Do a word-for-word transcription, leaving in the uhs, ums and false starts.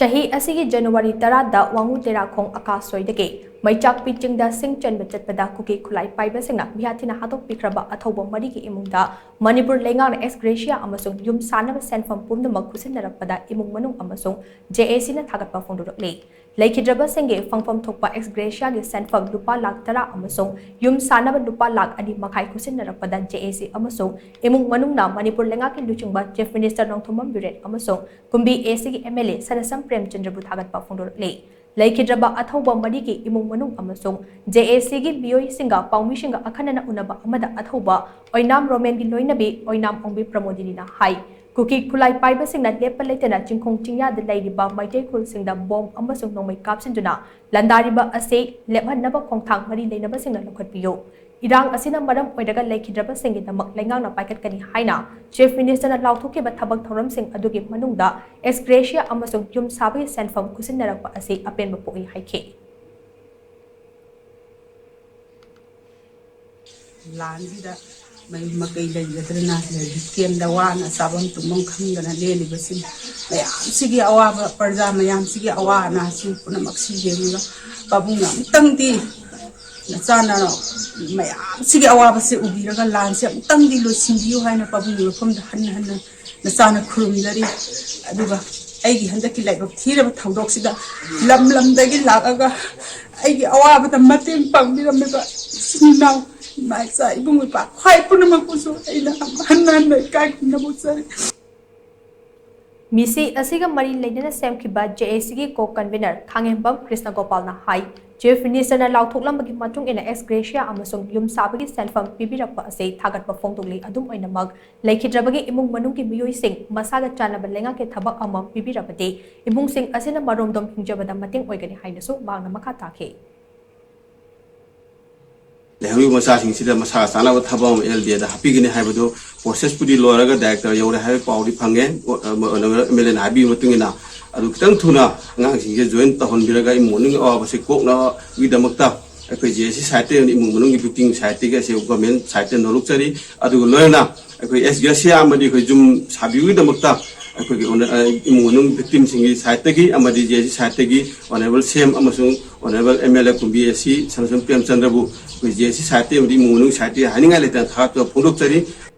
ꯆꯍꯤ ꯑꯁꯤꯒꯤ ꯖꯅꯋꯥꯔꯤ ꯇꯔꯥꯗ ꯋꯥꯉꯨ ꯇꯦꯔꯥꯈꯣꯡ ꯑꯀꯥꯁꯣꯏꯗꯒꯤ ꯃꯩꯆꯥꯛꯄꯤ ꯆꯤꯡꯗ ꯁꯤꯡ ꯆꯟꯕ ꯆꯠꯄꯗ ꯀꯨꯀꯤ ꯈꯨꯠꯂꯥꯏ ꯄꯥꯏꯕꯁꯤꯡꯅ ꯃꯤꯍꯥꯠ ꯊꯤꯅ ꯍꯥꯠꯇꯣꯛꯄꯤꯈ꯭ꯔꯕ ꯑꯊꯧꯕ ꯃꯔꯤꯒꯤ ꯏꯃꯨꯡꯗ ꯃꯅꯤꯄꯨꯔ ꯂꯩꯉꯥꯛꯅ ꯑꯦꯛꯁ ꯒ꯭ꯔꯦꯁꯤꯌꯥ ꯑꯃꯁꯨꯡ ꯌꯨꯝ ꯁꯥꯅꯕ ꯁꯦꯟꯐꯝ ꯄꯨꯝꯅꯃꯛ ꯈꯨꯠꯁꯤꯟꯅꯔꯛꯄꯗ ꯏꯃꯨꯡ ꯃꯅꯨꯡ ꯑꯃꯁꯨꯡ ꯖꯦ ꯑꯦ ꯁꯤꯅ ꯊꯥꯒꯠꯄ ꯐꯣꯡꯗꯣꯔꯛꯂꯤ꯫ ꯂꯩꯈꯤꯗ꯭ꯔꯕꯁꯤꯡꯒꯤ ꯐꯪꯐꯝ ꯊꯣꯛꯄ ꯑꯦꯛꯁ ꯒ꯭ꯔꯦꯁꯤꯌꯥꯒꯤ ꯁꯦꯟꯐꯝ ꯂꯨꯄꯥ ꯂꯥꯈ ꯇꯔꯥ ꯑꯃꯁꯨꯡ ꯌꯨꯝ ꯁꯥꯅꯕ ꯂꯨꯄꯥ ꯂꯥꯈ ꯑꯅꯤ ꯃꯈꯥꯏ ꯈꯨꯠꯁꯤꯟꯅꯔꯛꯄꯗ ꯖꯦ ꯑꯦ ꯁꯤ ꯑꯃꯁꯨꯡ ꯏꯃꯨꯡ ꯃꯅꯨꯡꯅ ꯃꯅꯤꯄꯨꯔ ꯂꯩꯉꯥꯛꯀꯤ ꯂꯨꯆꯤꯡꯕ ꯆꯤꯐ ꯃꯤꯅꯤꯁꯇꯔ ꯅꯣꯡꯊꯣꯝꯕꯝ ꯕꯤꯔꯦꯟ ꯑꯃꯁꯨꯡ ꯀꯨꯝꯕꯤ ꯑꯦ ꯁꯤꯒꯤ ꯑꯦꯝ ꯑꯦꯜ ꯑꯦ ꯁꯅꯁꯝ ꯄ꯭ꯔꯦꯝꯆꯟꯗ꯭ꯔꯕꯨ ꯊꯥꯒꯠꯄ ꯐꯣꯡꯗꯣꯔꯛꯂꯤ꯫ ꯂꯩꯈꯤꯗ꯭ꯔꯕ ꯑꯊꯧꯕ ꯃꯔꯤꯒꯤ ꯏꯃꯨꯡ ꯃꯅꯨꯡ ꯑꯃꯁꯨꯡ ꯖꯦ ꯑꯦ ꯁꯤꯒꯤ ꯃꯤꯑꯣꯏꯁꯤꯡꯒ ꯄꯥꯎꯃꯤꯁꯤꯡꯒ ꯑꯈꯟꯅꯅ ꯎꯅꯕ ꯑꯃꯗ ꯑꯊꯧꯕ ꯑꯣꯏꯅꯥꯝ ꯔꯣꯃꯦꯟꯒꯤ ꯂꯣꯏꯅꯕꯤ ꯑꯣꯏꯅꯥꯝ ꯑꯣꯡꯕꯤ ꯄ꯭ꯔꯃꯣꯗꯤꯅꯤꯅ ꯍꯥꯏ, ꯀꯨꯀꯤ ꯈꯨꯠꯂꯥꯏ ꯄꯥꯏꯕꯁꯤꯡꯅ ꯂꯦꯞꯄ ꯂꯩꯇꯅ ꯆꯤꯡꯈꯣꯡ ꯆꯤꯡꯌꯥꯗ ꯂꯩꯔꯤꯕ ꯃꯩꯇꯩ ꯈꯨꯜꯁꯤꯡꯗ ꯕꯣꯝ ꯑꯃꯁꯨꯡ ꯅꯣꯡꯃꯩ ꯀꯥꯞꯁꯤꯟꯗꯨꯅ ꯂꯥꯟꯗꯥꯔꯤꯕ ꯑꯁꯤ ꯂꯦꯞꯍꯟꯅꯕ ꯈꯣꯡꯊꯥꯡ ꯃꯔꯤ ꯂꯩꯅꯕꯁꯤꯡꯅ ꯂꯧꯈꯠꯄꯤꯌꯨ꯫ ꯏꯔꯥꯡ ꯑꯁꯤꯅ ꯃꯔꯝ ꯑꯣꯏꯔꯒ ꯂꯩꯈꯤꯗ꯭ꯔꯕꯁꯤꯡꯒꯤꯗꯃꯛ ꯂꯩꯉꯥꯛꯅ ꯄꯥꯏꯈꯠꯀꯅꯤ ꯍꯥꯏꯅ ꯆꯤꯐ ꯃꯤꯅꯤꯁꯇꯔꯅ ꯂꯥꯎꯊꯣꯛꯈꯤꯕ ꯊꯕꯛ ꯊꯧꯔꯝꯁꯤꯡ ꯑꯗꯨꯒꯤ ꯃꯅꯨꯡꯗ ꯑꯦꯛꯁ ꯒ꯭ꯔꯦꯁꯤꯌꯥ ꯑꯃꯁꯨꯡ ꯌꯨꯝ ꯁꯥꯕꯒꯤ ꯁꯦꯟꯐꯝ ꯈꯨꯠꯁꯤꯟꯅꯔꯛꯄ ꯑꯁꯤ ꯑꯄꯦꯟꯕ ꯄꯣꯛꯏ ꯍꯥꯏꯈꯤ꯫ ꯂꯥꯟꯁꯤꯗ ꯃꯌꯨꯝ ꯃꯀꯩ ꯂꯩꯖꯗ꯭ꯔꯅ ꯂꯩꯔꯤꯕ ꯀꯦꯝꯗ ꯋꯥꯅ ꯆꯥꯐꯝ ꯇꯨꯝꯐꯝ ꯈꯪꯗꯅ ꯂꯦꯜꯂꯤꯕꯁꯤꯡ ꯃꯌꯥꯝꯁꯤꯒꯤ ꯑꯋꯥꯕ, ꯄ꯭ꯔꯖꯥ ꯃꯌꯥꯝꯁꯤꯒꯤ ꯑꯋꯥ ꯑꯅꯥꯁꯤ ꯄꯨꯝꯅꯃꯛ ꯁꯤꯖꯦꯟꯕꯤꯕ ꯄꯥꯕꯨꯡꯅ ꯑꯃꯨꯛꯇꯪꯗꯤ ꯅꯆꯥꯅ ꯃꯌꯥꯝꯁꯤꯒꯤ ꯑꯋꯥꯕꯁꯦ ꯎꯕꯤꯔꯒ ꯂꯥꯟꯁꯦ ꯑꯃꯨꯛꯇꯪꯗꯤ ꯂꯣꯏꯁꯤꯟꯕꯤꯌꯨ ꯍꯥꯏꯅ ꯄꯥꯕꯨꯡꯒꯤ ꯃꯐꯝꯗ ꯍꯟꯅ ꯍꯟꯅ ꯅꯆꯥꯅ ꯈꯨꯔꯨꯝꯖꯔꯤ꯫ ꯑꯗꯨꯒ ꯑꯩꯒꯤ ꯍꯟꯗꯛꯀꯤ ꯂꯥꯏꯕꯛ ꯊꯤꯔꯕ ꯊꯧꯗꯣꯛꯁꯤꯗ ꯂꯝ ꯂꯝꯗꯒꯤ ꯂꯥꯛꯑꯒ ꯑꯩꯒꯤ ꯑꯋꯥꯕꯗ ꯃꯇꯦꯡ ꯄꯥꯡꯕꯤꯔꯝꯃꯤꯕ ꯏꯆꯤꯟ ꯏꯅꯥꯎ, ꯏꯃꯥ ꯏꯆꯥ, ꯏꯕꯨꯡ ꯏꯄ꯭ꯋꯥ ꯈ꯭ꯋꯥꯏ ꯄꯨꯝꯅꯃꯛꯄꯨꯁꯨ ꯑꯩꯅ ꯍꯟꯅ ꯍꯟꯅ ꯏꯀꯥꯏ ꯈꯨꯝꯅꯕ ꯎꯠꯆꯔꯤ꯫ ꯃꯤꯁꯤ ꯑꯁꯤꯒ ꯃꯔꯤ ꯂꯩꯅꯅ ꯁꯦꯝꯈꯤꯕ ꯖꯦ ꯑꯦ ꯁꯤꯒꯤ ꯀꯣ ꯀꯟꯚꯤꯅꯔ ꯈꯥꯉꯦꯝꯕꯝ ꯀ꯭ꯔꯤꯁꯅ ꯒꯣꯄꯥꯜꯅ ꯍꯥꯏ, ꯆꯤꯐ ꯃꯤꯅꯤꯁꯇꯔꯅ ꯂꯥꯎꯊꯣꯛꯂꯝꯕꯒꯤ ꯃꯇꯨꯡ ꯏꯟꯅ ꯑꯦꯛꯁ ꯒ꯭ꯔꯦꯁꯤꯌꯥ ꯑꯃꯁꯨꯡ ꯌꯨꯝ ꯁꯥꯕꯒꯤ ꯁꯦꯟꯐꯝ ꯄꯤꯕꯤꯔꯛꯄ ꯑꯁꯤ ꯊꯥꯒꯠꯄ ꯐꯣꯡꯗꯣꯛꯂꯤ꯫ ꯑꯗꯨꯝ ꯑꯣꯏꯅꯃꯛ, ꯂꯩꯈꯤꯗ꯭ꯔꯕꯒꯤ ꯏꯃꯨꯡ ꯃꯅꯨꯡꯒꯤ ꯃꯤꯑꯣꯏꯁꯤꯡ ꯃꯁꯥꯒ ꯆꯥꯟꯅꯕ ꯂꯩꯉꯥꯛꯀꯤ ꯊꯕꯛ ꯑꯃ ꯄꯤꯕꯤꯔꯕꯗꯤ ꯏꯃꯨꯡꯁꯤꯡ ꯑꯁꯤꯅ ꯃꯔꯣꯝꯗꯣꯝ ꯍꯤꯡꯖꯕꯗ ꯃꯇꯦꯡ ꯑꯣꯏꯒꯅꯤ ꯍꯥꯏꯅꯁꯨ ꯃꯍꯥꯛꯅ ꯃꯈꯥ ꯇꯥꯈꯤ꯫ ꯂꯩꯍꯧꯔꯤꯕ ꯃꯆꯥꯁꯤꯡꯁꯤꯗ ꯃꯁꯥꯒ ꯆꯥꯟꯅꯕ ꯊꯕꯛ ꯑꯃ ꯑꯦꯜ ꯗꯤ ꯑꯦꯗ ꯍꯥꯞꯄꯤꯒꯅꯤ ꯍꯥꯏꯕꯗꯨ ꯄ꯭ꯔꯣꯁꯦꯁꯄꯨꯗꯤ ꯂꯣꯏꯔꯒ ꯗꯥꯏꯔꯦꯛꯇꯔ ꯌꯧꯔꯦ ꯍꯥꯏꯕ ꯄꯥꯎꯗꯤ ꯐꯪꯉꯦ꯫ ꯑꯦꯝ ꯑꯦꯜ ꯑꯦꯅ ꯍꯥꯏꯕꯤꯕ ꯃꯇꯨꯡ ꯏꯟꯅ, ꯑꯗꯨ ꯈꯤꯇꯪ ꯊꯨꯅ ꯑꯉꯥꯡꯁꯤꯡꯁꯦ ꯖꯣꯏꯟ ꯇꯧꯍꯟꯕꯤꯔꯒ ꯏꯃꯨꯡ ꯃꯅꯨꯡꯒꯤ ꯑꯋꯥꯕꯁꯦ ꯀꯣꯛꯅꯕꯒꯤꯗꯃꯛꯇ ꯑꯩꯈꯣꯏ ꯖꯦ ꯑꯦ ꯁꯤ ꯁꯥꯏꯠꯇ ꯏꯃꯨꯡ ꯃꯅꯨꯡꯒꯤ ꯕꯤꯜꯗꯤꯡ ꯁꯥꯏꯠꯇꯒꯤ ꯑꯁꯤ ꯒꯣꯔꯃꯦꯟ ꯁꯥꯏꯠꯇ ꯅꯣꯂꯨꯛꯆꯔꯤ꯫ ꯑꯗꯨꯒ ꯂꯣꯏꯅꯅ ꯑꯩꯈꯣꯏ ꯑꯦꯁ ꯒ꯭ꯔꯦꯁꯤꯌꯥ ꯑꯃꯗꯤ ꯑꯩꯈꯣꯏ ꯌꯨꯝ ꯁꯥꯕꯤꯕꯒꯤꯗꯃꯛꯇ ꯑꯩꯈꯣꯏꯒꯤ ꯑꯣꯅ-, ꯑ, ꯏꯃꯨꯡ ꯃꯅꯨꯡ ꯚꯤꯛꯇꯤꯝꯁꯤꯡꯒꯤ ꯁꯥꯏꯠꯇꯒꯤ ꯑꯃꯗꯤ ꯖꯦ ꯑꯦꯁ ꯁꯤ ꯁꯥꯏꯠꯇꯒꯤ ꯑꯣꯅꯔꯦꯕꯜ ꯁꯤ ꯑꯦꯝ ꯑꯃꯁꯨꯡ honourable M L A Kumbi S C Sanatom ꯄ꯭ꯔꯦꯝꯆꯟꯗ꯭ꯔꯕꯨ ꯑꯩꯈꯣꯏ ꯖꯦ ꯑꯦꯁ ꯁꯤ ꯁꯥꯏꯠꯇꯒꯤ ꯑꯃꯗꯤ ꯏꯃꯨꯡ ꯃꯅꯨꯡ ꯁꯥꯏꯠꯇꯒꯤ ꯍꯥꯏꯅꯤꯡꯉꯥꯏ ꯂꯩꯇꯅ ꯊꯥꯒꯠꯄ ꯐꯣꯡꯗꯣꯛꯆꯔꯤ꯫